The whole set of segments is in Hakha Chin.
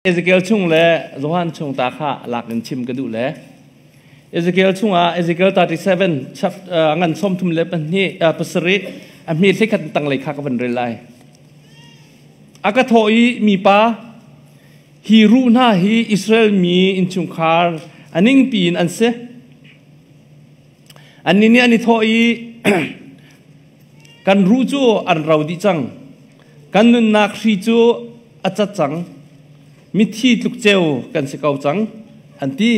Ezekiel chung le Johan chung ta kha lak in chim ka duh le Ezekiel chungah Ezekiel 37 chap ngan 32 pasarih a hme thlekhat tanglei kha ka van rel lai. A ka thawh i mipa hi ruh hna hi Israel mi innchungkhar a ningpi in an si. Annih nih an i thawh i kan ruh cu an ro dih cang. Kan nunnak hri cu a cat cang. Mithi tluk ceu kan si ko cang, an ti.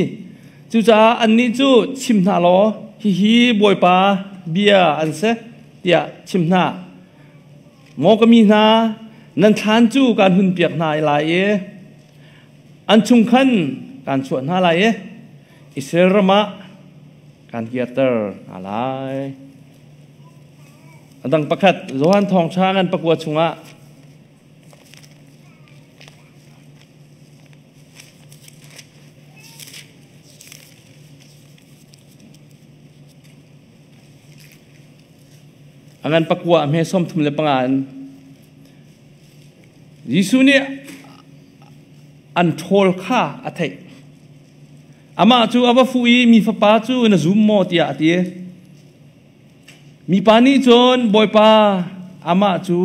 Cucaah annih cu chim hna law, hihi Bawipa bia an si, tiah chim hna. Maw ka mi hna, nan thlan cu kaan hunpiak hna lai i an chung khan kaan chuah hna lai i Israel ram ah kaan kirter hna lai. A dang pakhat Johan Thawngṭha ngan pakua chungah a ngan pakua a hme 35 in Jesuh nih an ṭhawl kha a theih. Amah cu a va fuh i mi fapa cu na zum maw tiah a ti. Mipa nih cun Bawipa amah cu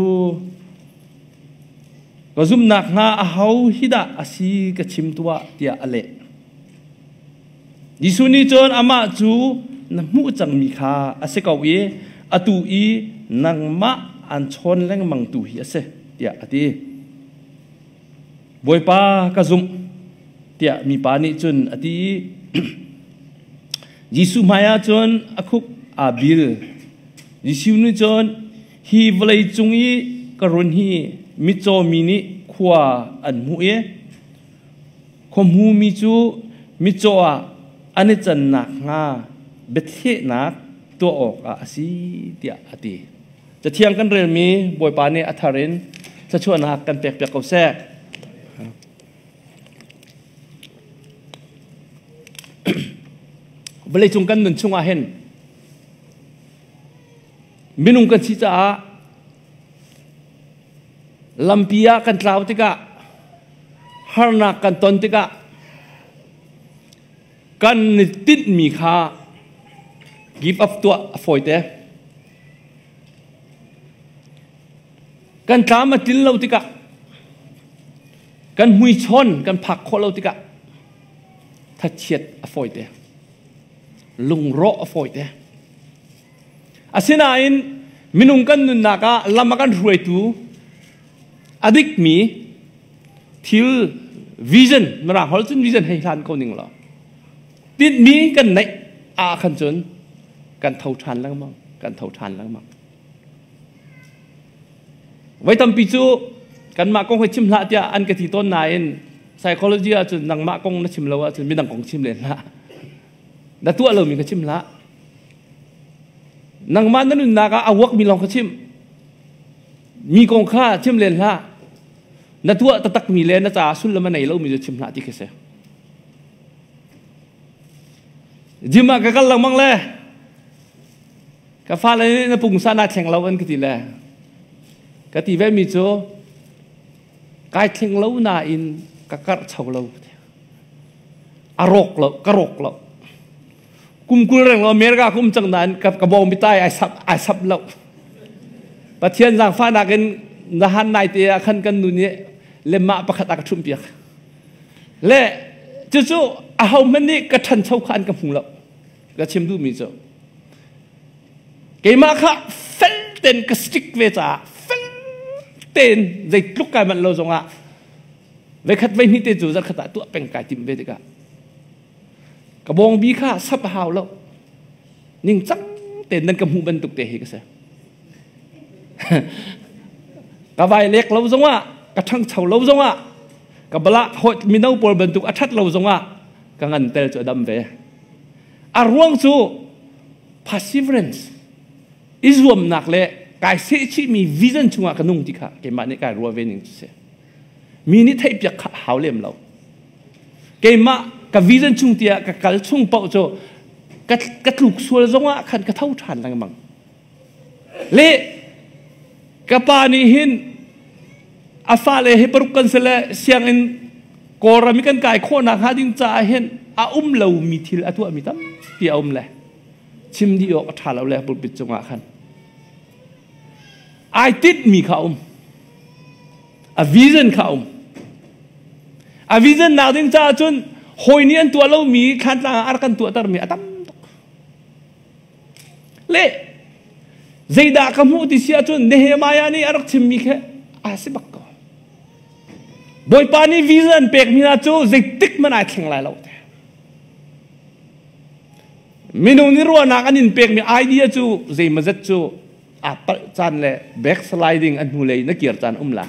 ka zumhnak hnga aho hi dah a si ka chim tuah tiah a leh. Jesuh nih cun amah cu na hmuh cangmi kha a si ko i atu i nangmah aan chawn lengmangtu hi a si tiah a ti. Bawipa ka zumh tiah mipa nih cun a ti i Jesuh hmaiah cun a khuk aa bil. Jesuh nih cun hi vawlei cung i ka run hi mitcaw mi nih khua an hmuh i khuahmu mi cu mitcaw ah an i can nakhnga biathlehnak tuah awkah a si tiah a ti. Cathiang kan relmi Bawipa nih a thar in thluachuahnak kan pekpiak ko seh. Vawleicung kan nun chungah hin minung kan si caah lampi ah kan tlau tikah harnak kan ton tikah kan i tinhmi kha give up tuah a fawite. Kan tlam a tlin lo tikah kan hmuichawn kan phak khawh lo tikah thachiat a fawite. Lungrawh a fawite. Asinain minung kan nunnak ah lam a kan hruaitu a dikmi thil vision mirang holh cun vision hei hlan ko ning law tinhmi kan neih ah khan cun kan tho ṭhan lengmang kan tho ṭhan lengmang voi tampi cu kanmah kong hi chim hlah tiah an ka ti tawn nain psychology ah cun nangmah kong na chim lo ahcun midang kong chim len hlah na tuah lomi ka chim hlah nangmah na nunnak ah a uakmi lawng ka chim mi kong kha chim len hlah na tuah taktakmi le na caah sullam a nei lomi cu chim hlah ti khi si Gym ah ka kal lengmang le ka fale nih na pungsa naa thleng lo an ka ti le ka ti ve mi cu kai thleng lo nain ka karh cho lo a rawk lo ka rawk lo kum 20 reng lo America kum cang nain ka ka bawng bitai ai sap ai sap lo Pathian zaangfahnak in nahan nai te ah khan kan nu nih lemah pakhat a ka ṭhumh piak Le cucu ahohmanh nih ka ṭhancho kha an ka hmu lo. Ka chim duhmi cu keimah kha fel tein ka stick ve caah fel tein zeitluk kai manh lo zongah veikhat veihnih te cu zarkhat ah tuah peng kai tim ve tikah ka bawngbi kha sap a hau lo ningcang tein nan ka hmuh bantuk te hi ka si ka vai lek lo zongah ka ṭhangcho lo zongah ka bala hawi mino pawl bantuk a ṭhat lo zongah ka ngan tel cu a dam ve a ruang cu perseverance i zuamnak le kai sehchihmi vision chungah ka nung ti kha keimah nih kai ruah ve ning cu si mi nih theihpiak kha hau lem lo keimah ka vision chung tiah ka kal chung paoh cu ka tluk sual zongah khan ka tho ṭhan lengmang Le ka pa nih hin a fale hi paruk kan si le sianginn Kawlram i kan kai khawhnak hnga ding caah hin a um lomi thil a tuahmi tampi a um le chim dih awk a ṭha lo le pulpit cungah khan ai tinhmi kha a um. A vision kha a um. A vision nak ding caah cun hawi nih an tuah lomi thlantlang ah a rak kan tuahtermi a tam tuk. Le zeidah ka hmuh ti si ahcun Nehemiah nih a rak chimmi khi a si bak ko. Bawipa nih vision an pekmi hna cu zeitik hmanh ai thleng lai lo te. Minung nih ruahnak an in pekmi idea cu zeimazet cu aa palh caan le backsliding a hnulei na kir caan um la.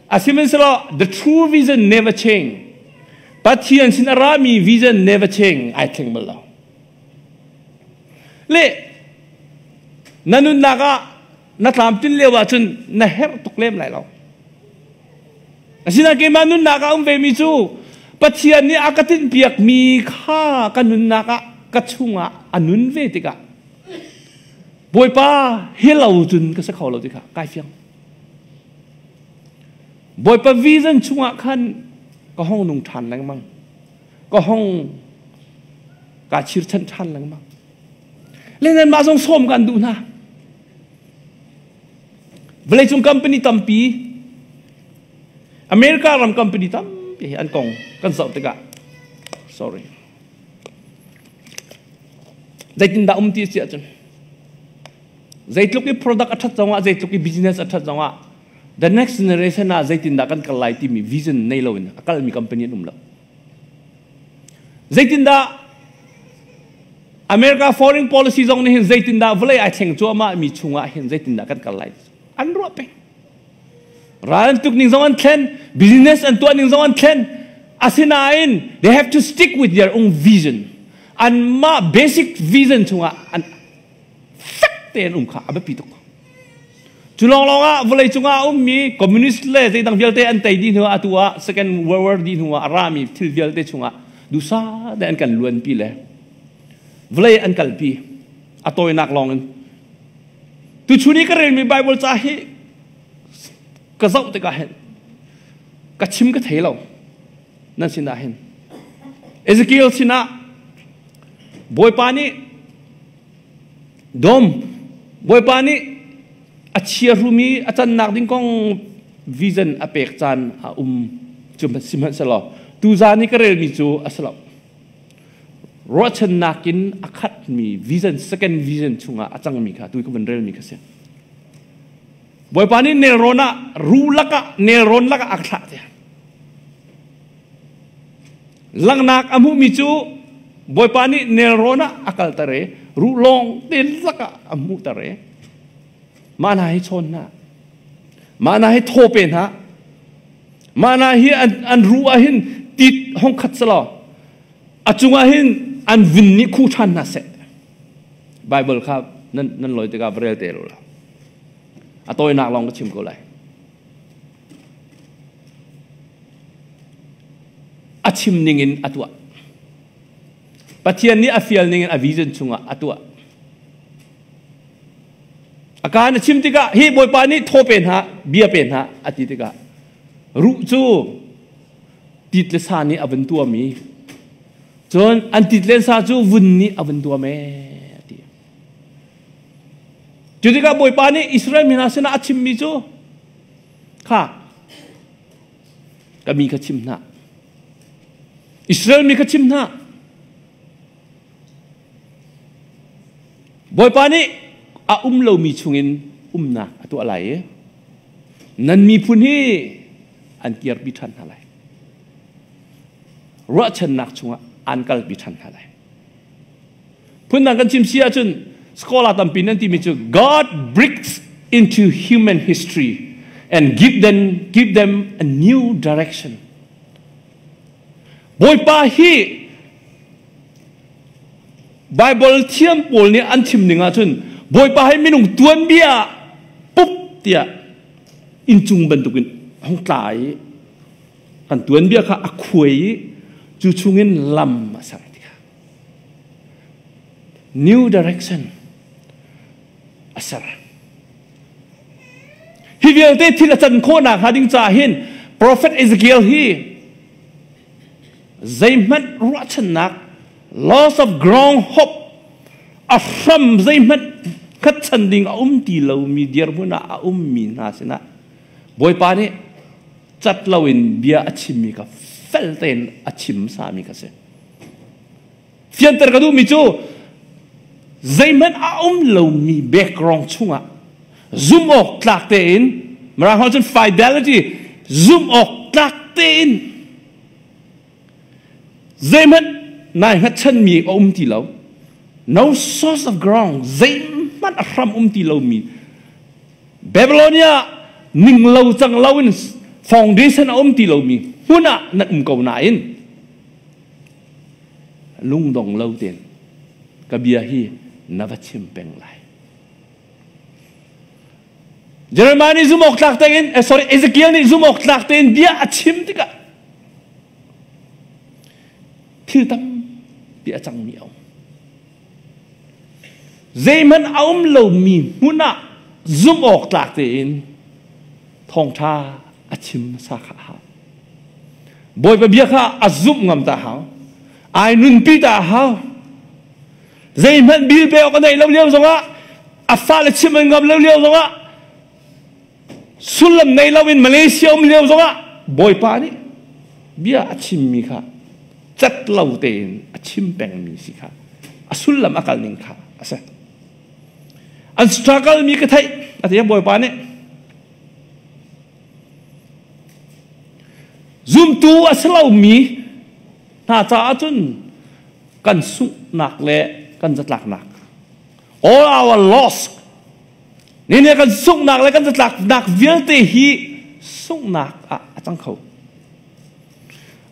Asihmanhsehlaw the true vision never change. Pathian sin a rami vision never change ai thleng bal lo. Le na nunnak ah na tlamtlin lio ahcun na herh tuk lem lai lo. Asinain keimah nunnak ah um vemi cu Pathian nih a ka tinhpiakmi kha ka nunnak ah ka chungah a nun ve tikah Bawipa hi lo cun ka si kho lo ti kha kai fiang. Bawipa vision chungah khan ka hong nung ṭhan lengmang. Ka hong kaa chirchanh ṭhan lengmang. Le nanmah zong sawm kan duh hna. Vawleicung company tampi America ram company tampi hi an kong kan zoh tikah sorry zeitindah um ti a si ahcun zeitluk i product a ṭhat zongah zeitluk i business a ṭhat zongah the next generation ah zeitindah kan kal lai timi vision nei loin a kalmi company an um lo. Zeitindah America foreign policy zong nih hin zeitindah vawlei ai thleng cuahmah mi chungah hin zeitindah kan kal lai an ruah peng. Ral an tuk ning zong an thlen, business an tuah ning zong an thlen. Asinain they have to stick with their own vision. Anmah basic vision chungah an fek tein um kha a biapi tuk. Cu lawnglawng ah vawlei cungah a ummi communist le zeidang vialte an tei dih hnuah atu ah Second World War dih hnuah a rami thil vialte chungah duhsah te an kan luanpi le vawlei an kalpi a tawinak lawng in tuchun i ka relmi Bible ca hi ka zoh tikah hin ka chim ka thei lo nan sinah hin Ezekiel sinah Bawipa nih Dom, Bawipa nih a chiahrumi a cannak ding kong vision a pek caan a um cu sihmanhsehlaw tuzaan i ka relmi cu a si lo. Ruahchannak in a khatmi vision, second vision chungah a cangmi kha tu ka van relmi kha si. Bawipa nih nelrawn ah ru lakah nelrawn lakah a ka thlah tiah. Langhnak a hmuhmi cu Bawipa nih nelrawn ah a kalter i ruh lawng te lakah a hmuhter i mah hna hi chawn hna mah hna hi thaw pe hna mah hna hi an ruh ah hin tit hong khat selaw a cungah hin an vun nih khu ṭhan hna seh. Bible kha nan nan lawi tikah va rel te lo la. A tawinak lawng ka chim ko lai. A chim ningin a tuah. Pathian nih a fial ningin a vision chungah a tuah. A kaan a chim tikah hi Bawipa nih thaw pe hna, bia pe hna a ti tikah ruh cu tit le sa nih a vun tuam i cun an tit le sa cu vun nih a vun tuam ee a ti. Cu tikah Bawipa nih Israel mi hna sinah a chimmi cu kha ka mi kha chim hna. Israel mi kha chim hna. Bawipa nih a um lomi chungin umnak a tuah lai i nan miphun hi an kirpi ṭhan hna lai. Ruahchannak chungah an kalpi ṭhan hna lai. Phundang kan chim si ahcun scholar tampi nan timi cu God breaks into human history and give them a new direction. Bawipa hi Bible thiam pawl nih an chim ning ahcun Bawipa hi minung tuanbia pup tiah inncung bantukin hong tla i kan tuanbia kha a khuai i cu chungin lam a ser tikah new direction a ser. Hi vialte thil a can khawhnak hnga ding caah hin Prophet Ezekiel hi Zeihmanh ruahchannak, loss of ground hope, a hram zeihmanh hngatchan ding a um ti lomi dirhmun ah a ummi hna sinah Bawipa nih cat loin bia a chimmi kha fel tein a chim sami kha si. Fianter ka duhmi cu zeihmanh a um lomi background chungah zumh awk tlak tein Mirang holh cun fidelity, zumh awk tlak tein zeihmanh nai hngatchanmi a um ti lo, no source of ground, zeihmanh a hram um ti lomi Babylonia ning lo cang lo in foundation a um ti lomi hmun ah nan um ko nain lungdong lo tein ka bia hi na va chim peng lai. Jeremiah nih zumh awk tlak tein, sorry, Ezekiel nih zumh awk tlak tein bia a chim tikah thil tampi a cangmi a um. Zeihmanh a um lomi hmun ah zumh awk tlak tein thawngṭha a chim hmasa kha a hau. Bawipa bia kha a zumh ngam ta hau. Ai nunpi ta hau. Zeihmanh bil pe awk a neih lo lio zongah, a fale chim an ngam lo lio zongah, sullam nei loin Malaysia um lio zongah Bawipa nih bia a chimmi kha cat lo tein a chim pengmi si kha a sullam a kal ning kha a si. An struggle mi ka theih a ti. Bawipa nih zumtu a si lomi hna caah cun kan sunghnak le kan zatlaknak, all our loss, ni ne kan sunghnak le kan zatlaknak vialte hi sunghnak ah a cang kho.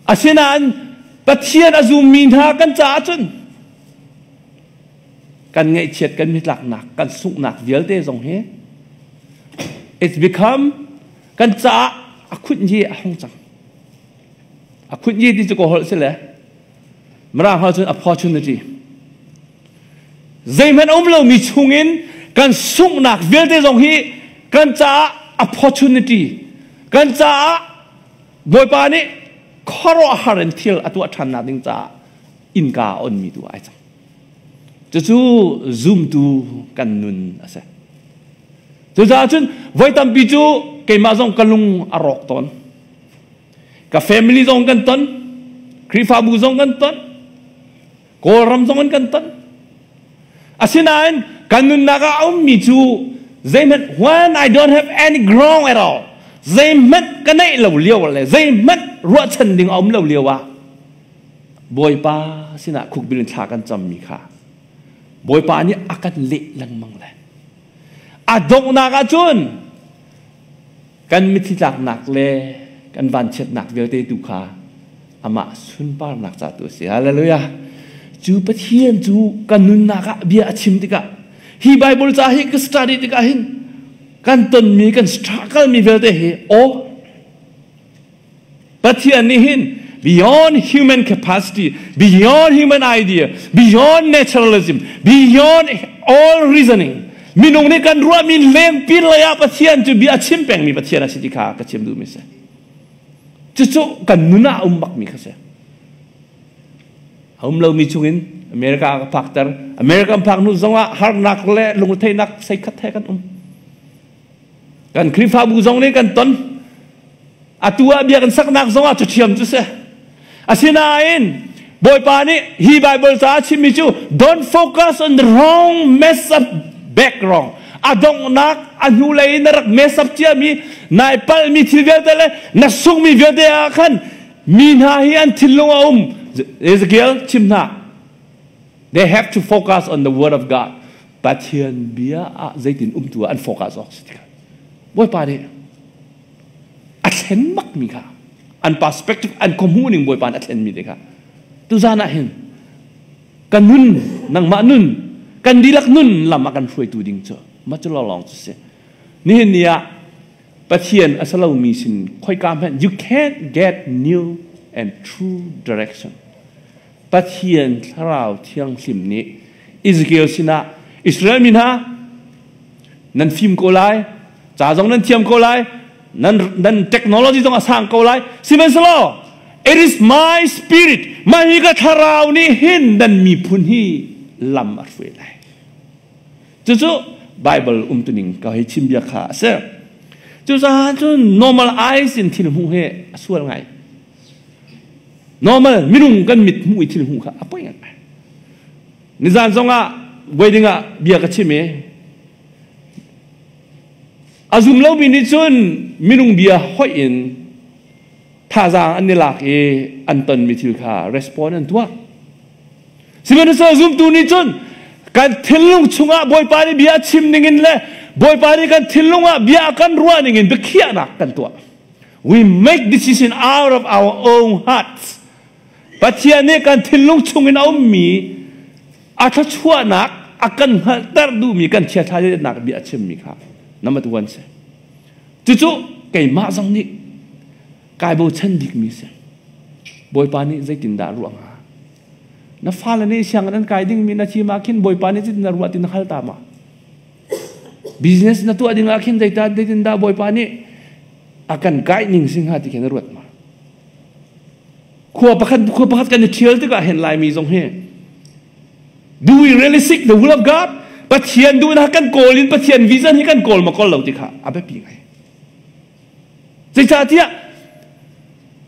Asinain Pathian a zummi hna kan caah cun kan ngaihchiat, kan mitlaknak, kan sunghnak vialte zong hi it's become kan caah a khunh hi a hong cang. A khunh hi ti cu ka holh si le Mirang holh cun opportunity. Zeihmanh a um lomi chungin kan sunghnak vialte zong hi kan caah opportunity, kan caah Bawipa nih khuaruahhar in thil a tuah ṭhannak ding caah innka a onmi tu ai cang. Cucu zumtu kan nun a si. Cucaah cun voi tampi cu keimah zong ka lung a rawk tawn. Ka family zong kan ton, Khrihfabu zong kan ton, Kawlram zong in kan ton. Asinain kan nunnak ah a ummi cu zeihmanh, when I don't have any ground at all, zeihmanh ka neih lo lio le zeihmanh ruahchan ding a um lo lio ah Bawipa sinah khukbil in thla kan cammi kha Bawipa nih a kan leh lengmang le a donghnak ahcun kan mitthli tlaknak le kan vanchiatnak vialte tu kha amah sunparnak ca tu a si. Hallelujah. Cu Pathian cu kan nunnak ah bia a chim tikah, hi Bible ca hi ka study tikah hin kan tonmi, kan struggle mi vialte hi, oh, Pathian nih hin beyond human capacity, beyond human idea, beyond naturalism, beyond all reasoning, minung nih kan ruahmi lengpi lei ah Pathian cu bia a chim pengmi Pathian a si ti kha ka chim duhmi si. Cucu kan nun ah a um bakmi kha si. A um lomi chungin America ka phakter. America phak hnu zongah harnak le lungretheihnak seikhat he kan um. Kan Khrihfabu zong nih kan ton. Atu ah biakinn saknak zong ah cu thiam cu si. Asinain Bawipa nih hi Bible ca a chimmi cu don't focus on the wrong mess up background. A donghnak a hnulei na rak mess up ciami, nai palhmi thil vialte le na sungmi vialte ah khan mi hna hi an thinlung a um. Ezekiel, chim hna. They have to focus on the word of God. Pathian bia ah zeitin umtu ah an focus awk si ti kha. Bawipa nih a thlen bakmi kha an perspective, an khuahmuh ning Bawipa nih a thlenmi te kha tuzan ah hin kan nun, nangmah nun, kan dihlak nun lam a kan hruaitu ding cu mah cu lawng cu si. Nihin ni ah Pathian a si lomi sin khoika hmanh you can't get new and true direction. Pathian Thlarau Thianghlim nih Ezekiel sinah, Israel mi hna, nan fim ko lai, ca zong nan thiam ko lai, nan technology zong a sang ko lai, sihmanhsehlaw It is my spirit, mah hi ka thlarau nih hin nan miphun hi lam a hruai lai. Cucu Bible umtuning ka hei chim bia kha a si. Cucaah cun normal eyes in thil hmuh hi a sual ngai. Normal minung kan mit hmuh i thil hmuh kha a poi ngai. Nizan zongah wedding ah bia ka chim i a zum lomi nih cun minung bia hoih in thazaang an i lak i an tonmi thil kha respond an tuah. Sihmanhsehlaw zumtu nih cun kan thinlung chungah Bawipa nih bia a chim ningin le Bawipa nih kan thinlung ah bia a kan ruah ningin biakhiahnak kan tuah. We make decision out of our own hearts. Pathian nih kan thinlung chungin a ummi a thluachuahnak a kan hngalhter duhmi kan chiaṭha nak bia a chimmi kha nama tuan si. Cucu keimah zong nih kai bochan bikmi si. Bawipa nih zeitindah ruah hnga? Na fale nih sianginn an kai dingmi na chim ah khin Bawipa nih zeitin na ruah ti na hal ta ma? Business na tuah ding ah khin zeitindah Bawipa nih a kan guide ning si hnga ti khin na ruat ma? Khua pakhat khua pakhat kan i ṭhial tikah hin Laimi zong hi do we really seek the will of God? Pathian duhnak kan kawl in Pathian vision hi kan kawl ma kawl lo ti kha a biapi ngai. Zeicahtiah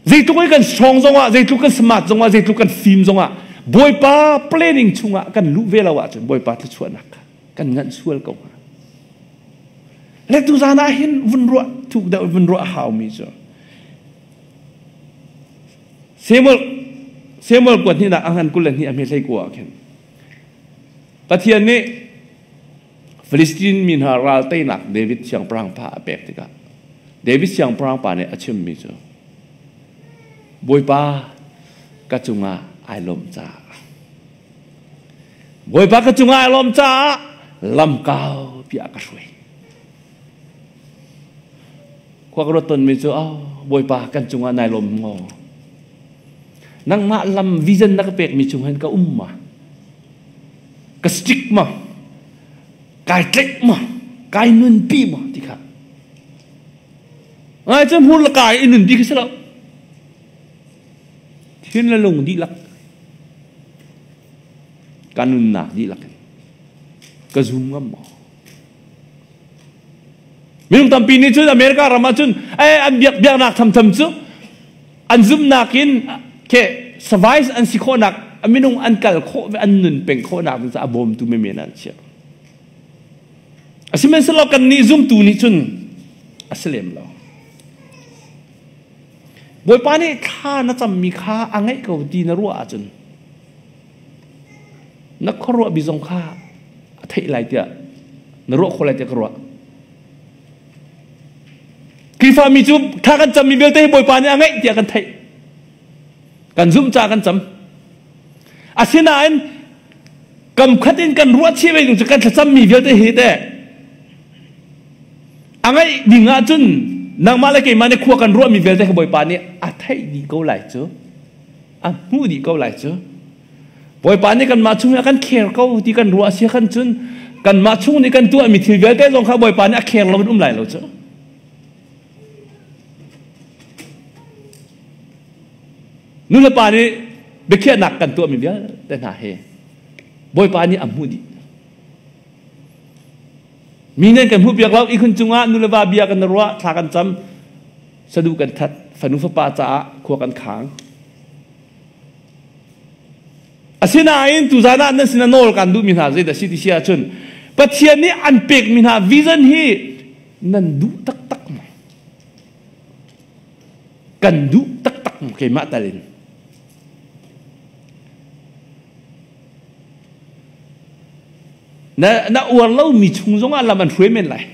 zeitluk in kan strong zongah, zeitluk kan smart zongah, zeitluk kan fim zongah Bawipa planning chungah kan luh ve lo ahcun Bawipa thluachuahnak kha kan nganh sual ko hnga. Le tuzan ah hin vun ruah thuk deuh vun ruah haumi cu Samuel Samuel kuat hnihnak a ngan 22 a hme hlei kua ah khin Pathian nih Filistin mi hna ral teinak David siangpahrang pa a pek tikah David siangpahrang pa nih a chimmi cu Bawipa ka cungah ai lawm caah Bawipa ka cungah ai lawm caah lam kau piah ka hruai. Khua ka ruat tonmi cu oh, Bawipa kan cungah nai lawm maw? Nangmah lam vision na ka pekmi chung hin ka um ma? Ka stick ma? Kai tlaih ma? Kai nunpi ma? Ti kha. Ngai cu hmur le kai i nunpi khi si lo. Thin le lung dihlak. Ka nunnak dihlak in. Ka zum ngam maw? Minung tampi nih cun America ram ah cun an biak biaknak thamtham cu an zumhnak in ke survive an si khawhnak minung an kal khawh an nun peng khawhnak ding a bawmtu menmen an chia. Asihmanhsehlaw kan nih zumtu nih cun a si lem lo. Bawipa nih thla na cammi kha a ngaih ko ti na ruah ahcun na khuaruah bi zong kha a theih lai tiah na ruah khawh lai tiah ka ruah. Khrihfami cu thla kan cammi vialte hi Bawipa nih a ngaih tiah kan theih. Kan zumh caah kan cam. Asinain kam khat in kan ruah chih ve cu kan thlacammi vialte hi teh a ngaih ding ahcun nangmah le keimah nih khua kan ruahmi vialte kha Bawipa nih a theih dih ko lai cu. A hmuh dih ko lai cu. Bawipa nih kanmah chung a kan kher ko ti kan ruah si khan cun kanmah chung nih kan tuahmi thil vialte zong kha Bawipa nih a kher lo in um lai lo cu. Nu le pa nih biakhiahnak kan tuahmi vialte hna hi Bawipa nih a hmuh dih. Mi nih kan hmuh piak lo ihkhun cungah nu le va bia kan ruah thla kan cam saduh kan that fanu fapa caah khua kan khang. Asinain tuzan ah nan sinah nawl kan duhmi hna zeidah si ti si ahcun Pathian nih an pekmi hna vision hi nan duh taktak maw? Kan duh taktak maw keimah tal in? Na, na uar lomi chung zongah lam an hruai men lai.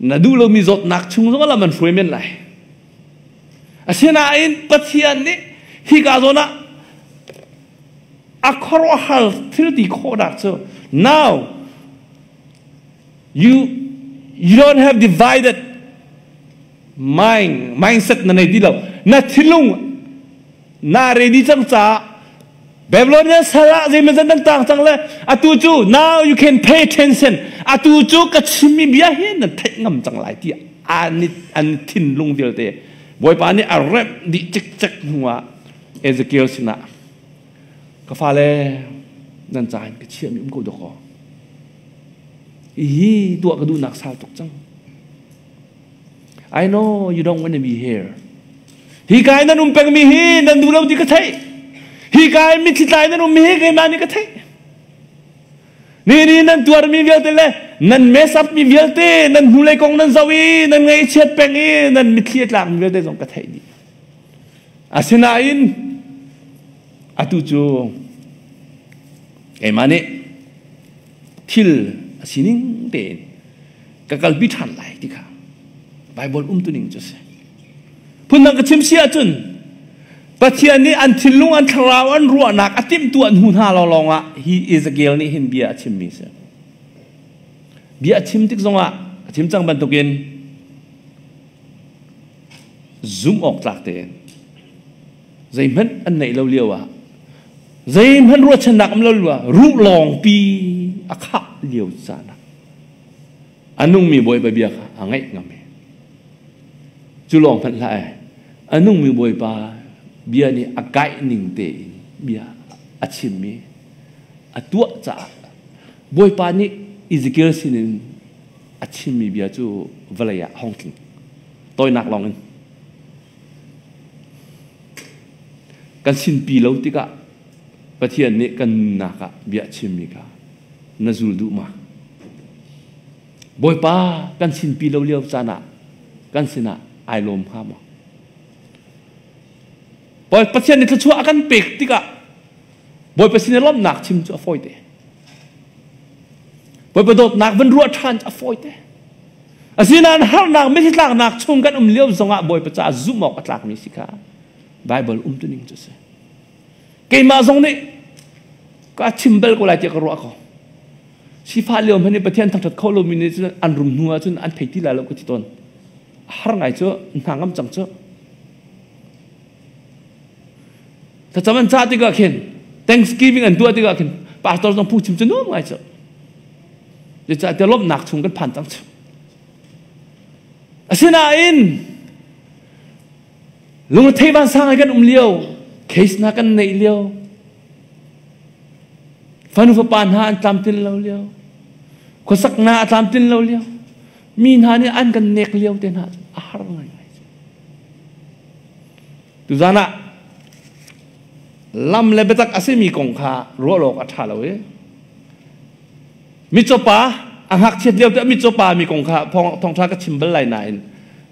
Na duh lomi zawtnak chung zongah lam an hruai men lai. Asinain Pathian nih hika zawn ah a khuaruahhar thil ti khawhnak cu now you you don't have divided mind mindset na nei ti lo na thinlung na ready cang caah Babylonian sal ah zeimazat nan tang cang le atu cu now you can pay attention atu cu ka chimmi bia hi nan theih ngam cang lai ti an an thinlung vialte. Bawipa nih a remh dih cikcek hnuah Ezekiel sinah ka fale nan ca in ka chiahmi um ko dawkaw. Hihi tuah ka duhnak sau tuk cang. I know you don't want to be here. Hi ka in nan um pengmi hi nan duh lo ti ka theih. Hi ka in mitthli tlai nan ummi hi keimah nih ka theih. Ni ni nan tuarmi vialte le nan mess up mi vialte nan hnulei kong nan zoh i nan ngaihchiat peng i nan mitthli a tlakmi vialte zong ka theih dih. Asinain atu cu keimah nih thil a sining tein ka kalpi ṭhan lai ti kha Baibal umtuning cu a si. Phundang ka chim si ahcun Pathian nih an thinlung, an thlarau, an ruahnak a timhtuah hnu hna lawnglawng ah hi Ezekiel nih hin bia a chimmi a si. Bia a chim tik zongah a chim cang bantukin zumh awk tlak tein zeihmanh an neih lo lio ah zeihmanh ruahchannak um lo lio ah ruh lawngpi a khah lio caan ah a nungmi Bawipa bia kha a ngaih ngam i cu lawng hmanh hlah ai a nungmi Bawipa bia nih a kaih ning tein bia a chimmi a tuah caah Bawipa nih Ezekiel sinin a chimmi bia cu vawlei ah hong tling tawinak lawng in kan sinpi lo tikah Pathian nih kan nunnak ah bia a chimmi kha na zul duh ma? Bawipa kan sinpi lo lio caan ah kan sinah ai lawm hnga maw? Pathian nih thluachuah a kan pek tikah Bawipa sin i lawmhnak chim cu a fawi te. Bawipa dawtnak van ruah ṭhan cu a fawi te. Asinain harnak mitthli tlaknak chung kan um lio zongah Bawipa caah zumh awk a tlakmi si kha Baibal umtuning cu a si. Keimah zong nih ka chim bal ko lai tiah ka ruah ko. Sifah lio hmanh i Pathian thangṭhat kho lomi nih cun an rum hnu ahcun an thei ti lai lo ka ti tawn. A har ngai cu hna ngam cang cu. Thlacam an cah tikah khin Thanksgiving an tuah tikah khin pastor zong phungchim cu nuam ngai cu. Zeicahtiah lawmhnak chung kan phan cang cu. Asinain Lungthei vansang kan um lio, case hna kan neih lio, fanu fapa hna an tlamtlin lo lio, khuasak hna a tlamtlin lo lio, mi hna nih an kan nek lio te hna a har ngaingai. Tuzan ah lam le biatak a simi kong kha ruah awk a ṭha lo i Mitcawpa a ngakchiat lio te mitcawpa mi kong kha thawngṭha ka chim bal lai nain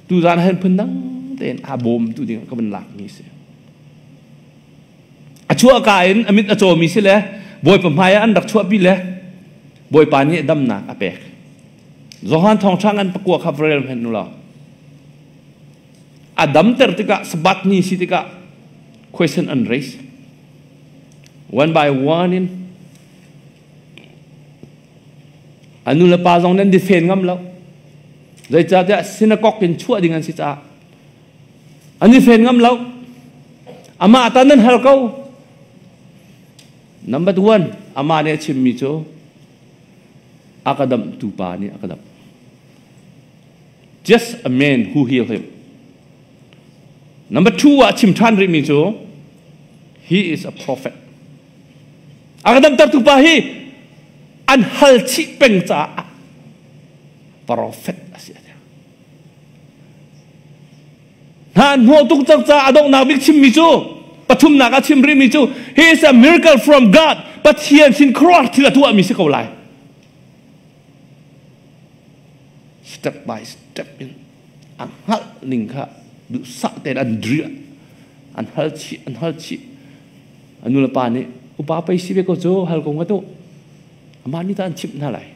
tuzaan ah hin phundang tein aa bawm tu ding ka van lak mi si. A chuahka in a mit a cawmi si le Bawipa hmai ah an rak chuahpi le Bawipa nih damnak a pek. Johan thawngṭha ngan pakua kha rel hmenh u law. A damter tikah Sabbath ni si tikah question an raise. One by one in A nu le pa zong nan difen ngam lo. Zeicahtiah sinakok in chuah ding an si caah an i fen ngam lo. Amah ta nan hal ko. Number one, amah nih a chimmi cu a ka damhtu pa nih a ka damh. Just a man who healed him. Number two ah chim ṭhan rihmi cu he is a prophet. A ka damtertu pa hi an hal chih peng caah prophet a si. Hna an hnawh tuk cang caah a donghnak bik chimmi cu pathumnak a chim rihmi cu he is a miracle from God. Pathian sin khuaruahhar thil a tuahmi si ko lai. Step by step in a hngalh ning kha duhsah tein an driah an hal chih an hal chih a nu le pa nih upa pei si ve ko cu hal ko ngat u amah nih tah an chimh hna lai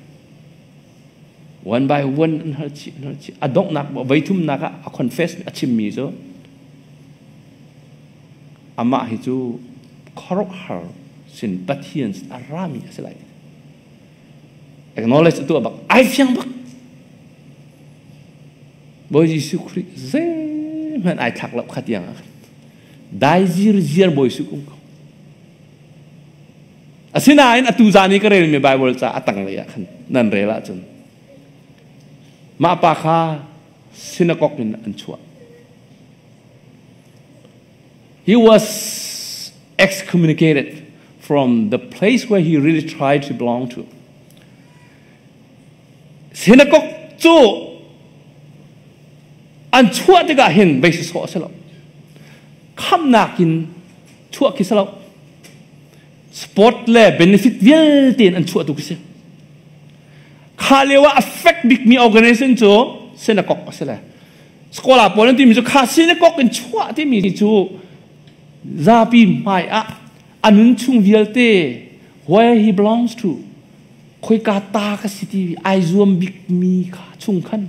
one by one an hal chih an hal chih a donghnak voi thumnak ah a confess a chimmi cu amah hi cu khuaruahhar sin Pathian a rami a si lai acknowledge a tuah bak ai fiang bak Bawi Jesuh Khrih zeihmanh ai thlak lo kha tiang ah dai zirziar Bawi Jesuh kum ko asinain atu zan i ka relmi Bible ca a tanglei ah khan nan rel ahcun mah pa kha sinakok in an chuah. He was excommunicated from the place where he really tried to belong to. Synagogue cu an chuah tikah hin bei sawh a si lo. Khamnak in chuah khi si lo. Sport le benefit vialte in an chuah tu khi si. Kha lio ah affect bikmi organization cu synagogue a si le. Scholar pawl an timi cu kha synagogue in chuah timi cu zapi hmai ah a nun chung vialte where he belongs to khoika ta ka si ti ai zuam bikmi kha chung khan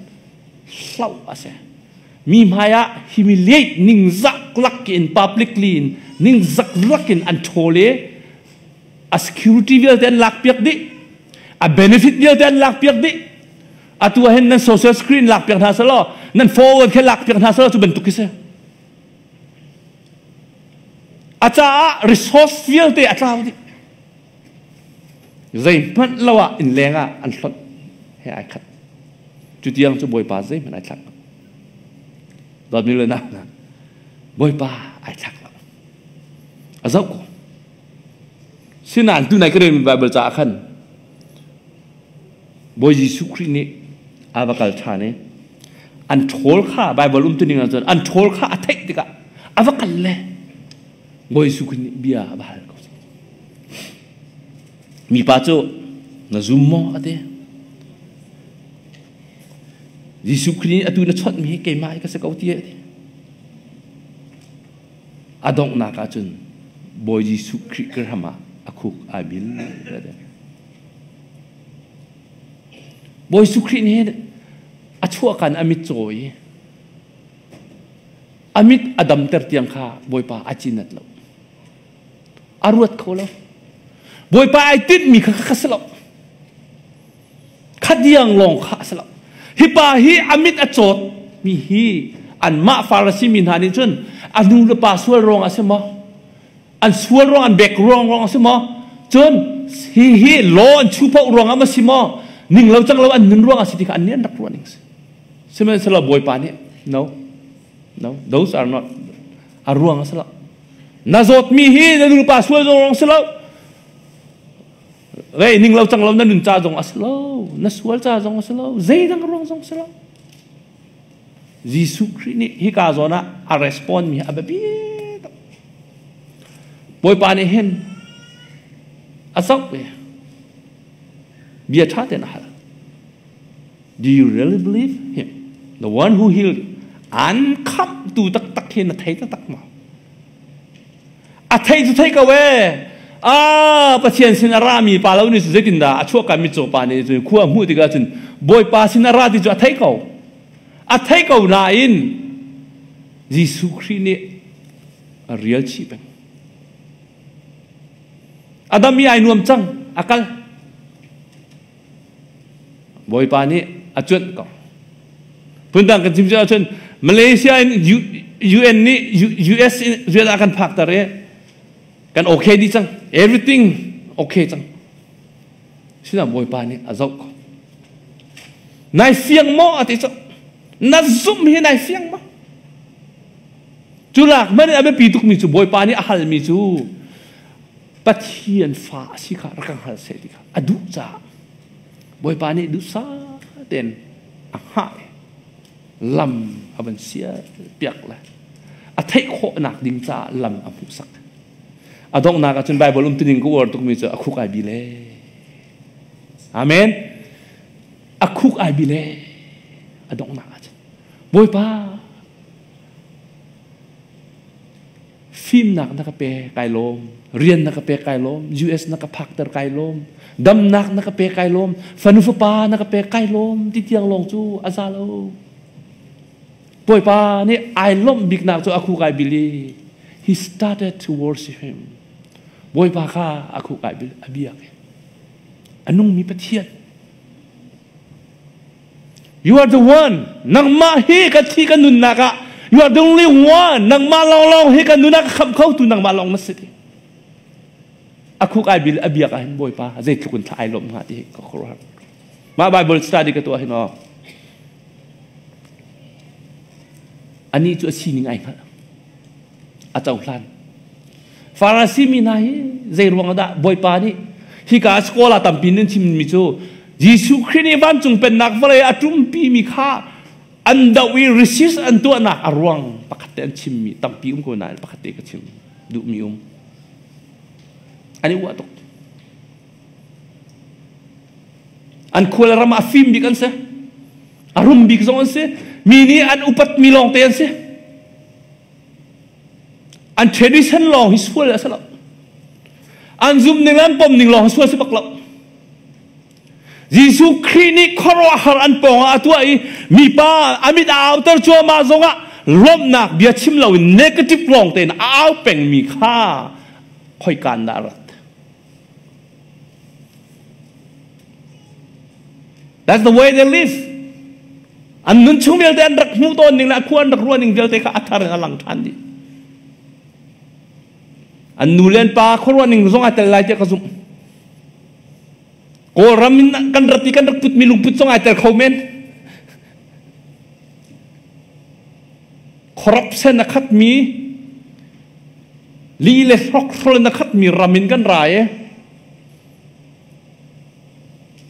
hloh a si. Mi hmai ah humiliate ningzak lak in publicly in ningzak lak in an ṭhawl i a security vialte an lak piak dih a benefit vialte an lak piak dih atu ah hin nan social screen lak piak hna selaw nan forward khe lak piak hna selaw cu bantuk khi si a caah resource vialte a tlau dih zeihmanh lo ah inn leng ah an hlonh he ai khat cu tiang cu bawipa zeihmanh ai thlak lo dawtmi le nau hna bawipa ai thlak lo a zoh ko sinain tunai ka relmi Bible caah khan Bawi Jesuh Khrih nih a va kal ṭhan i an ṭhawl kha Baibal umtuning ahcun an ṭhawl kha a theih tikah a va kal le Bawi Jesuh Khrih nih bia a va hal ko. Mipa cu na zum maw a ti. Jesuh Khrih nih atu na chawnhmi hi keimah hi ka si ko ti a ti. A donghnak ahcun Bawi Jesuh Khrih ka hram ah a khuk ai bil. Bawi Jesuh Khrih nih a chuahkan a mit caw i a mit a damter tiang kha Bawipa a cinat lo. A ruat kho lo. Bawipa ai tinhmi kha kha si lo. Kha diang lawng kha a si lo. Hi pa hi a mit a cawt mi hi anmah Farasi mi hna nih cun a nu le pa sual ruang a si maw? An sual ruang an bek ruang ruang a si maw? Cun hi hi law an chuhpoh ruang ah ma si maw? Ning lo cang lo an nun ruang a si ti kha an nih an rak ruah ning si. Sihmanhsehlaw Bawipa nih no no those are not a ruang a si lo. Na zawtmi hi na nupa sual zong ruang si lo. Rei ning lo cang lo na nun ca zong a si lo. Na sual ca zong a si lo. Zeidang ruang zong si lo. Jesuh Khrih nih hika zawn ah a respond mi a biapi tuk. Bawipa nih hin a zoh ve. Bia ṭha tein a hal. Do you really believe him? The one who healed you. An khamhtu taktak hi na thei taktak maw? A thei cu thei ko ee. Ah, Pathian sin a rami pa lo nih zeitindah a chuahka mitcaw pa nih cun khua hmuh tikah cun Bawipa sin a ra ti cu a thei ko. A thei ko nain Jesuh Khrih nih a rial chih peng. Adam i ai nuam cang, a kal. Bawipa nih a cuanh ko. Phundang kan chim ahcun Malaysia in UN nih US in rian ah kan phakter i kan okay dih cang. Everything okay cang. Sina Bawipa nih a zoh ko. Nai fiang maw a ti cang. Na zumh hi nai fiang maw? Cu lak hmanh in a biapi tukmi cu Bawipa nih a halmi cu Pathian fa a si kha rak kan hngal seh ti kha a duh caah Bawipa nih duhsah tein a hngah i lam a van sial piak le a theih khawhnak ding caah lam a hmuhsak. A donghnak ahcun Bible umtuning ka uar tukmi cu a khuk ai bil ee. Amen. A khuk ai bil ee. A donghnak ahcun Bawipa Fimnak na ka pe kai lawm, rian na ka pek kai lawm, US na ka phakter kai lawm, damnak na ka pek kai lawm, fanu fapa na ka pek kai lawm ti tiang lawng cu a za lo. Bawipa nih ai lawmh biknak cu a khuk ai bil i he started to worship him. Bawipa kha a khuk ai bil a biak i a nungmi Pathian You are the one. Nangmah hi ka thi ka nunnak ah you are the only one. Nangmah lawnglawng hi ka nunnak a khamh kho tu nangmah lawng na si ti. A khuk ai bil a biak ah hin Bawipa zeitluk in thla ai lawm hnga ti hi ka khuaruahhar. Mah Bible study ka tuah hin aw. Anih cu a sining ai hngalh. a cohlan. Farasi mi hna hi zei ruang dah Bawipa nih hika school ah tampi nan chimmi cu Jesuh Khrih nih vancung pennak vawlei a ṭumpi mi kha an doh i resist an tuahnak a ruang pakhat te an chimmi tampi um ko nain pakhat te ka chim duhmi um. An i uah tuk. An khua le ram ah a fim bik an si. A rum bik zong an si. Mi nih an upatmi lawngte an si. An tradition lawng hi sual a si lo. An zum ning an pom ning lawng hi sual si bak lo. Jesuh Khrih nih khuaruahhar an pawng ah a tuah i mipa a mit a auter cuahmah zongah lawmhnak bia chim loin negative lawng tein a au pengmi kha khoikan dah a rat. That's the way they live. An nun chung vialte an rak hmuh tawn ning le a khua an rak ruah ning vialte kha a thar in a lang ṭhan dih. An nu le an pa khuaruah ning zong ai tel lai tiah ka zumh. Kawlram in kan rat i kan rak putmi lungput zong ai tel kho men. Corruption a khatmi li le hrokhrol in a khatmi ram in kan ra i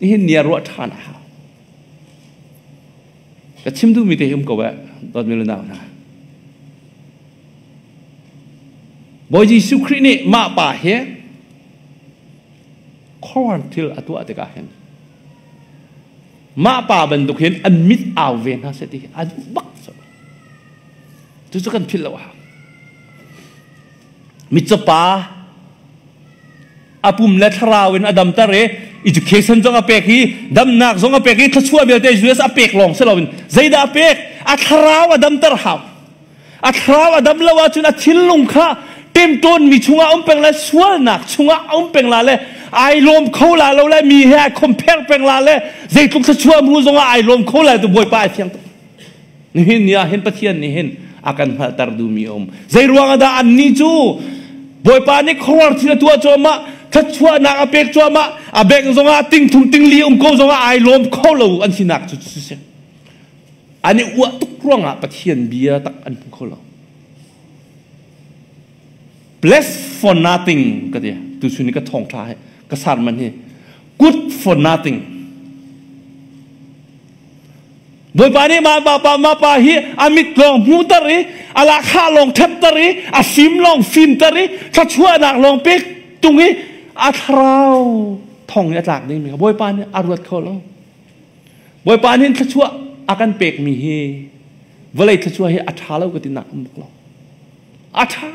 nihin ni ah ruah ṭhan a hau. Ka chim duhmi te hi um ko eh, dawtmi le nau hna. Bawi Jesuh Khrih nih mah pa hi khuaruahhar thil a tuah tikah hin mah pa bantuk hin an mit au ve hna seh ti hi a duh bak. Cucu kan philh lo a hau. Mitcawpa a pum le thlarau in a damter i education zong a pek i damnak zong a pek i thluachuah vialte US a pek lawng si loin zeidah a pek? A thlarau a damter hau. A thlarau a dam lo ahcun a thinlung kha temtawnmi chungah um peng le sualnak chungah um peng la le ai lawm kho la lo le mi he ai compare peng la le zeitluk thluachuah mu zongah ai lawm kho la tu Bawipa ai fiang tuk. Nihin ni ah hin Pathian nih hin a kan hngalhter duhmi a um. Zei ruangah dah annih cu Bawipa nih khuaruahhar thil a tuah cuahmah, thluachuahnak a pek cuahmah, a bank zongah tingthum tingli um ko zongah ai lawm kho lo an sinak cu si. An i uah tuk ruangah Pathian bia tak an hmu kho lo. Bless for nothing ka ti. Tuchun ni ka thawngṭha hi ka sermon hi good for nothing. Bawipa nih mah pa mah pa hi a mit lawng hmuhter i a lahkhah lawng ṭhatter i a fim lawng fimter i thluachuahnak lawng pek tung i a thlarau thong i a tlak dingmi Bawipa nih a ruat kho lo. Bawipa nih thluachuah a kan pekmi hi vawlei thluachuah hi a ṭha lo ka ti nak um bak lo. A ṭha.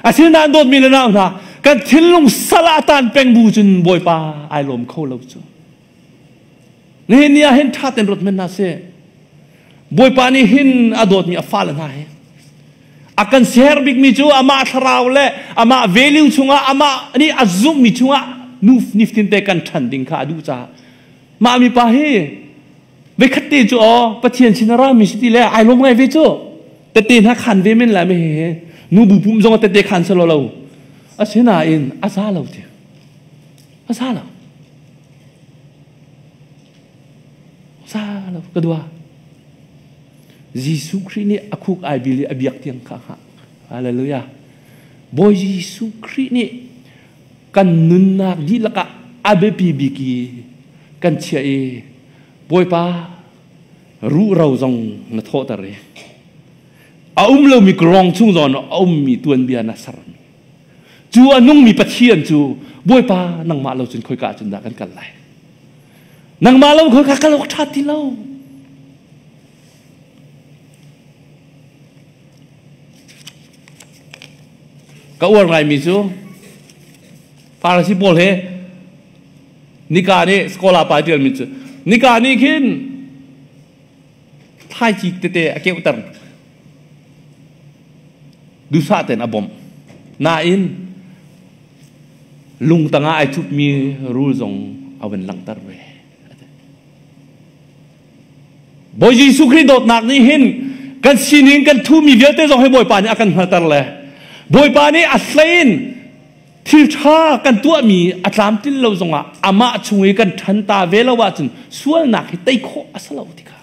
Asinain dawtmi le nau hna kan thinlung sal ah tan peng bu cun Bawipa ai lawm kho lo cu. Nihin ni ah hin ṭha tein ruat men hna sih. Bawipa nih hin a dawtmi a fale hna hi a kan ser bikmi cu amah thlarau le amah value chungah amah nih a zumhmi chungah nu niftin te kan ṭhan ding kha a duh caah mah mipa hi veikhat te cu aw Pathian sin a rami si ti le ai lawm ngai ve cu tete hna khan ve men lai me he nu bu pum zong tete khan selo lo asinain a za lo ti a za lo Za lo ka dua. Jesuh Khrih nih a khuk ai bil i a biak tiang kha hngah. Hallelujah. Bawi Jesuh Khrih nih kan nunnak dihlak ah a biapi bik i kan chiah i Bawipa ruhro zong na thawhter i a um lomi krong chung zawn a ummi tuanbia na sermi cu a nungmi Pathian cu Bawipa nangmah lo cun khoika cun dah kan kal lai nangmah lo khoika kal awk ṭha ti lo ka uar ngaimi cu Farasi pawl he nika nih scholar pa ṭialmi cu nika nih khin thlaici tete a keuhter duhsah tein a bawmh. Nain lung tangah ai thupmi rul zong a vun langhter ve. Bawi Jesuh Khrih dawtnak nih hin kan sining kan thumi vialte zong hi Bawipa nih a kan hngalter le Bawipa nih a hlein thil ṭha kan tuahmi a tlamtlin lo zongah amah chung i kan ṭhan ta ve lo ahcun sualnak hi tei khawh a si lo ti kha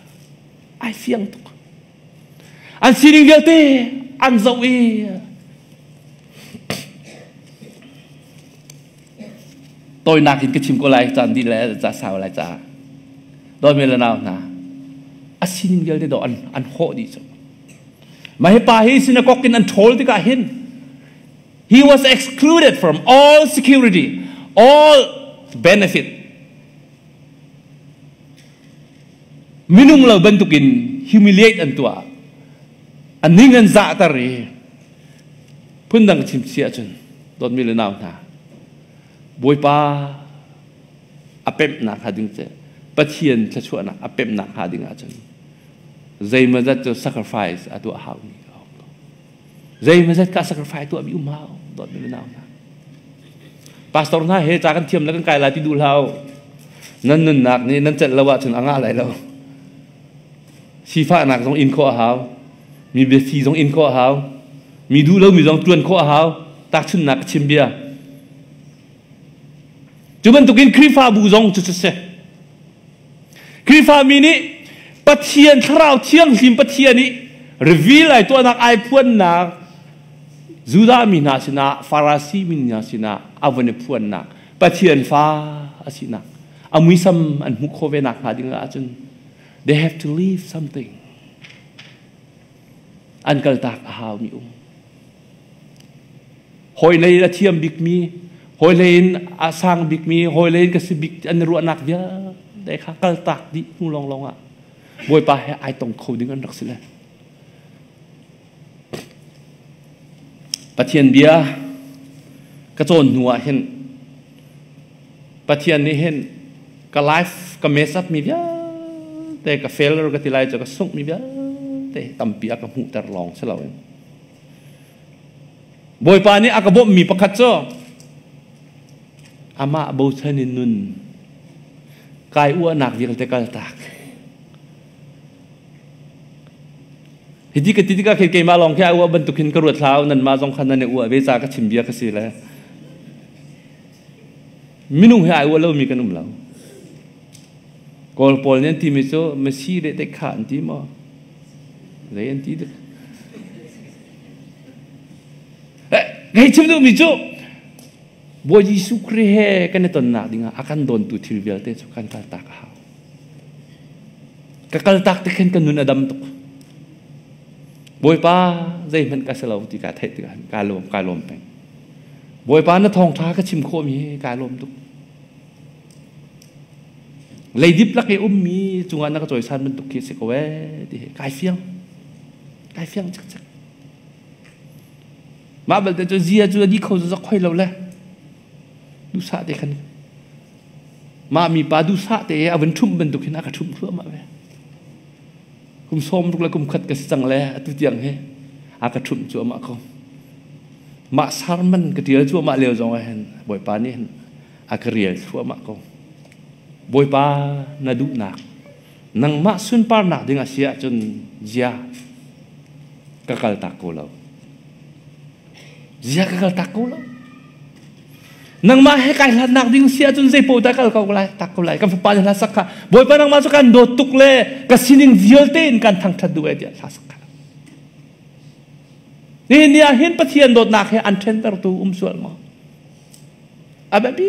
ai fiang tuk. An sining vialte An zoh i tawinak in ka chim ko lai caan dih le ca sau lai ca dawt le nau hna a sining vialte dawh an an hawh dih cu mah hi pa hi synagogue in an ṭhawl tikah hin he was excluded from all security, all benefit. Minung lo bantukin humiliate an tuah, a ning an zahter i phundang chim si ahcun dawtmi le nau hna, Bawipa a pemhnak hnga ding cu, Pathian thluachuahnak a pemhnak hnga ding ahcun zeimawzat cu sacrifice a tuah hau ni a um ko. Zeimawzat ka sacrifice tuahmi um hau, dawtmi le nau hna. Pastor hna he ca kan thiam le kan kai lai ti duh hlah. Nan nunnak nih nan celh lo ahcun a ngah lai lo. Sifahnak zong in khawh a hau. Mi biasi zong in khawh a hau. Mi duh lomi zong ṭuan khawh a hau. Tahchunhnak ka chim bia. Cu bantukin Khrihfabu zong cu si. Khrihfami nih Pathian Thlarau Thianghlim Pathian nih reveal ai tuahnak ai phuannak Judah mi hna sinah, Farasi mi hna sinah a van i phuannak Pathian fa a sinak a muisam an hmuh khawh ve nak hnga ding ahcun they have to leave something. An kaltak a hau mi um. Hawi lei a thiam bikmi, hawi lei in a sang bikmi, hawi lei in ka si bik an ruahnak vialte kha kaltak dih hnu lawnglawng ah Bawipa he ai tong kho ding an rak si le. Pathian bia ka cawn hnu ah hin Pathian nih hin ka life ka mess up mi vialte, ka failure ka ti lai cu, ka sungh mi vialte tampi a ka hmuhter lawng si loin Bawipa nih a ka bawmhmi pakhat cu amah bochan in nun kai uahnak vialte kaltak. Hiti ka ti tikah khin keimah lawng khi ai uah bantuk hin ka ruat hlah, nanmah zong khan nan i uah ve ca ka chim bia ka si le minung he ai uah lomi kan um lo. Kawl pawl nih an timi cu Mesi le te kha an ti maw? Zei an ti dik? Hei chim duhmi cu Bawi Jesuh Khrih he kan i tonnak dingah a kan dawntu thil vialte cu kan kaltak a hau. Ka kaltak tik khin ka nun a dam tuk. Bawipa zeihmanh ka si lo ti ka theih tikah kaa lawm, kaa lawm peng. Bawipa na thawngṭha ka chim khawhmi hi kaa lawm tuk. Leidip lak i ummi cungah na ka cawisan bantuk khi a si ko ee ti hi kai fiang. Kai fiang cikcek. Mah belte cu zia cu a di kho cu zak khoi lo le duhsah te khan mah mipa duhsah te a vun ṭhumh bantuk hin a ka ṭhumh thluahmah ve. Kum sawm ruk le kum khat ka si cang le atu tiang hi a ka ṭhumh cuahmah ko. Mah sermon ka ṭial cuahmah lio zong ah hin Bawipa nih hin a ka rial thluahmah ko. Bawipa na duhnak nangmah sunparnak ding a si ahcun zia ka kaltak ko lo. Zia ka kaltak ko lo. Nangmah he kai hlatnak ding si ahcun zei paoh dah kal ko lai, tak ko lai. Kan fapa nih hla sak kha Bawipa nangmah cu kan dawt tuk le ka sining vialte in kan thangṭhat duh eh tiah hla sak kha. Nihin ni ah hin Pathian dawtnak he an ṭhentertu um sual maw? A biapi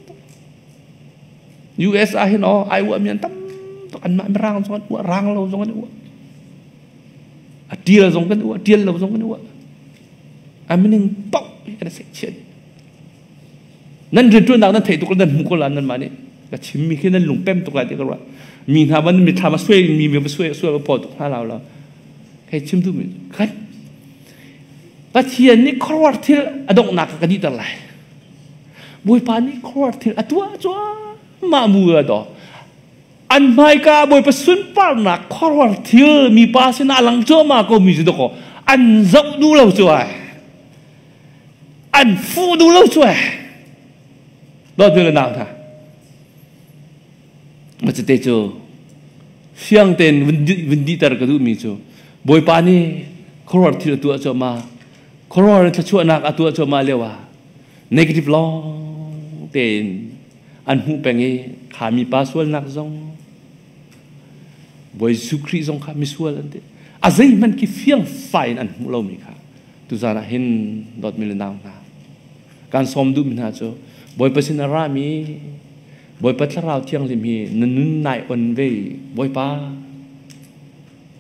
tuk. US ah hin aw ai uahmi an tam tuk, anmah mirang zong an uah, rang lo zong an uah. A ṭial zong kan uah, ṭial lo zong kan uah. A meaning paoh kan i chiat. Nan rianṭuannak nan theih tuk le nan hmuh ko la nanmah nih ka chimmi khi nan lungpem tuk lai ti ka ruah. Mi hna van mithlam a suai mi mi va suai suai va phaw tuk hna lo lo. Hei chim duhmi kan Pathian nih khuaruahhar thil a donghnak ka dihter lai. Bawipa nih khuaruahhar thil a tuah cuahmah mu a daw. An hmaika Bawipa sunparnak khuaruahhar thil mipa sinah a lang cuahmah ko mi cu dakaw an zoh duh lo cu ai. An fuh duh lo cu ai. Dawt le nau hna. Macite cu fiang tein vun dihter ka duhmi cu Bawipa nih khuaruahhar thil a tuah cuahmah, khuaruahhar thluachuahnak a tuah cuahmah lio ah negative lawng tein an hmuh peng i kha mipa sualnak zong Bawi Jesuh Khrih zong kha misual an ti. A zeihmanh khi fiang fai in an hmuh lomi kha tuzan ah hin dawtmi le nau hna kan sawm duhmi hna cu Bawipa sin a rami Bawipa Thlarau Thianghlim hi na nun nai on ve. Bawipa,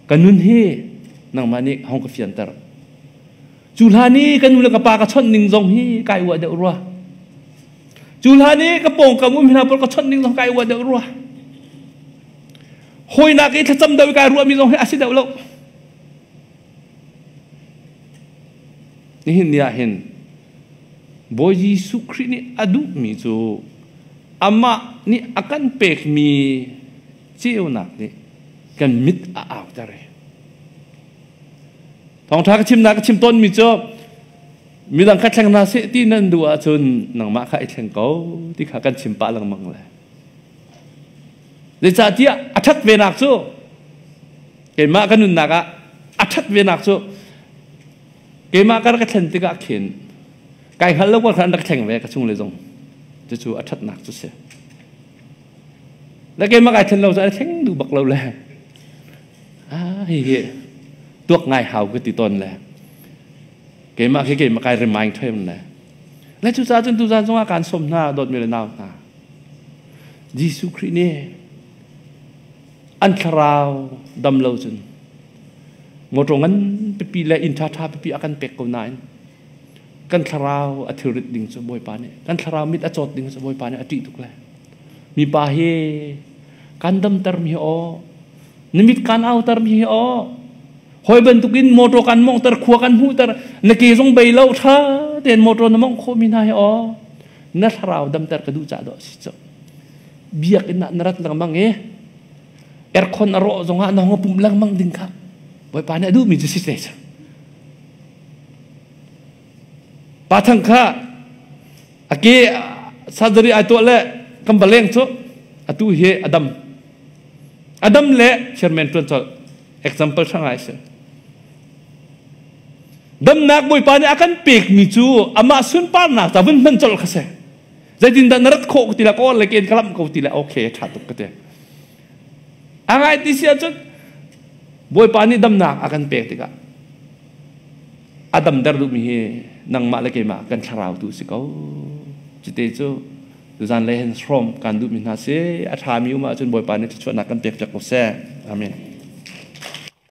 ka nun hi nangmah nih hong ka fianter. Cu hlan i ka nu le ka pa ka chawnh ning zong hi kai uah deuh rua. Cu hlan i ka pawngkam um hna pawl ka chawnh ning zong kai uah deuh rua. Hawinak i thlacam deuh i kai ruahmi zong hi a si deuh lo. Nihin ni ah hin Bawi Jesuh Khrih nih a duhmi cu amah nih a kan pekmi ceunak nih kan mit a auter i thawngṭha ka chimnak ka chim tawnmi cu midang kha thleng hna seh ti nan duh ahcun nangmah kha i thleng ko ti kha kan chim pah lengmang le. Zeicahtiah a ṭhat venak cu keimah ka nunnak ah a ṭhat venak cu keimah ka rak ka thlen tikah khin kai hngal lo khan rak thleng ve ka chung le zong. Cucu a ṭhatnak cu si. Le keimah kai thlen lo cu a thleng duh bak lo le. Ah, hi tuak ngai hau ka ti tawn le. Keimah khi keimah kai remind them le. Le cucaah cun tuzan zongah kaan sawm hna dawtmi le nau hna. Jesuh Khrih nih an thlarau dam lo cun motor ngan pipi le inn ṭhaṭha pipi a kan pek ko nain kan thlarau a thilrit ding cu Bawipa nih kan thlarau mit a cawt ding cu Bawipa nih a ṭih tuk le. Mipa hi kan damter mi hi aw, na mit kan auter mi hi aw, hawi bantukin motor kan monghter, khua kan hmuhter, na ke zong bei lo, ṭha tein motor na mongh khawh mi hna hi aw, na thlarau damter ka duh cah dawh si cu. Biakinn ah na rat lengmang i aircon a rawh zongah na hong pumh lengmang ding kha Bawipa nih a duhmi cu si te cu. Pa Thang kha a ke surgery ai tuah le kan va leng cu atu hi a dam. A dam le chairman tuan colh. Example ṭha ngai si. Damnak Bawipa nih a kan pekmi cu amah sunparnak ca vun hman colh kha si. Zeitindah na rat khawh ti le ka le ken ka lamh ko ti le okay ṭha tuk ka ti. A ngai ti si ahcun Bawipa nih damnak a kan pek tikah a damter duhmi hi nangmah le keimah kan thlarau tu si ko. Cute cu tuzan lei hin hrawm kan duhmi hna si. A ṭhami um ahcun Bawipa nih thluachuahnak kan pek piak ko seh. Amen.